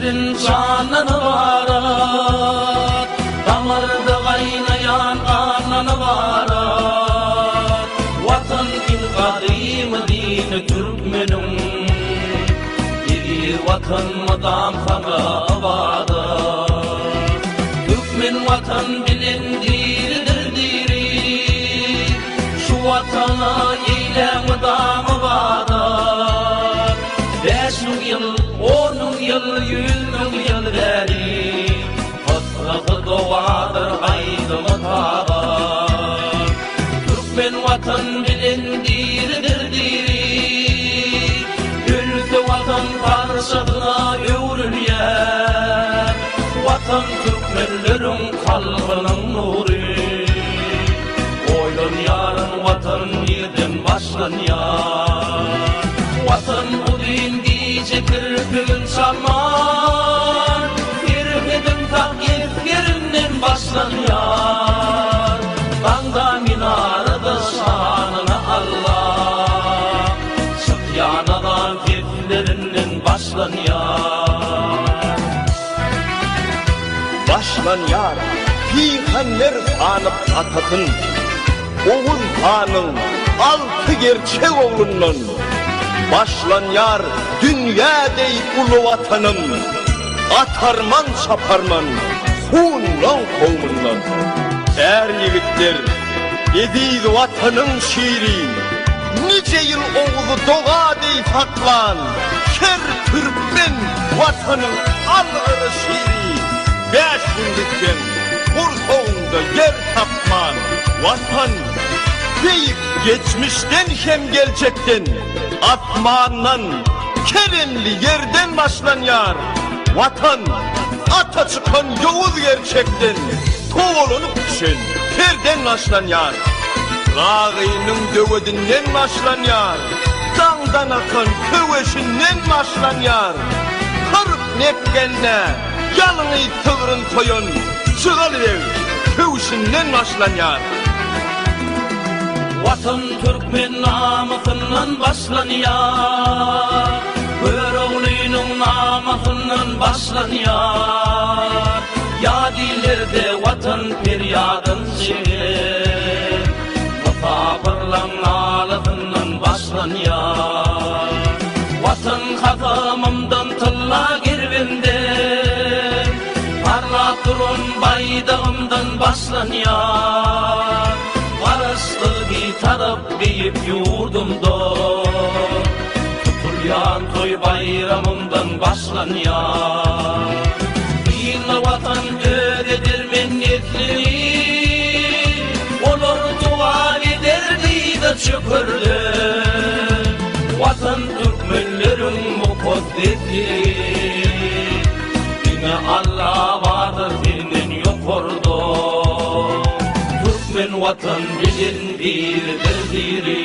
şirin şandan ybarat. Damarda gaýnaýan gandan ybarat. Watan iň gadymy dini türkmeniň. Eziz Watan mydam saňa ybadat. Türkmen Watan bilen diridir diri. Şu Watana eýläň mydam ybadat. 5000 ýyl, 10 000 ýyl, 100 000 ýyl bäri. Hysrasy dowadyr aýdymy tabat. Türkmen Watan bilen diridir diri. Ölse Watan parçasyna öwrülýär. Watan türkmenleriň kalbynyň nury. Oýlanýaryn Watan nirden başlanýar. Watan uzyn gije kirpigin çalman, Serhediň sak esgerinden başlanýar. Daňda minarada şanyna Allah, Çykýan azan seslerinden başlanýar. Başlanýar pygamber sanyp atasyn, Oguz hanyň alty gerçek oglundan. Başlanýar dünýä deý uly Watanym, Atarman çaparman hunlaň kowmundan. Är ýigitler, eziz Watanyň şiri, Nije ýyl Oguzy doga deý saklan, Her türkmen Watanyň algyr şiri, Bäş gün gitseň, gursagyňda ýer tapman, Watan, beýik geçmişden hem geljekden, Asmandan, keremli ýerden başlanýar, Watan, ata çykan ýowuz gerçekden, Togalanyp düşen perden başlanýar. Ragynyň döwedinden başlanýar, Daňdan akan köweşinden başlanýar. 40 nepgende ýalňyz sygryn soýan Jygaly beg köwşünden başlanýar. Watan türkmen namysyndan başlanýar, Göroglynyň namasyndan başlanýar. Ýat illerde Watan perýadyn çeker, Mysapyrlaň nalasyndan başlanýar. Watan kasamymdan tylla gerbenden, Parlap duran baýdagymdan başlanýar. Garaşsyz Bitarap diýip ýurdumda, Tutulýan toý baýramymdan başlanýar. Synla Watan öz edermen neslini, Olar dowam eder dyza çökerde. Watan türkmenleriň mukaddesi, Diňe Alla bardyr senden ýokarda. Türkmen Watan bilen diridir diri.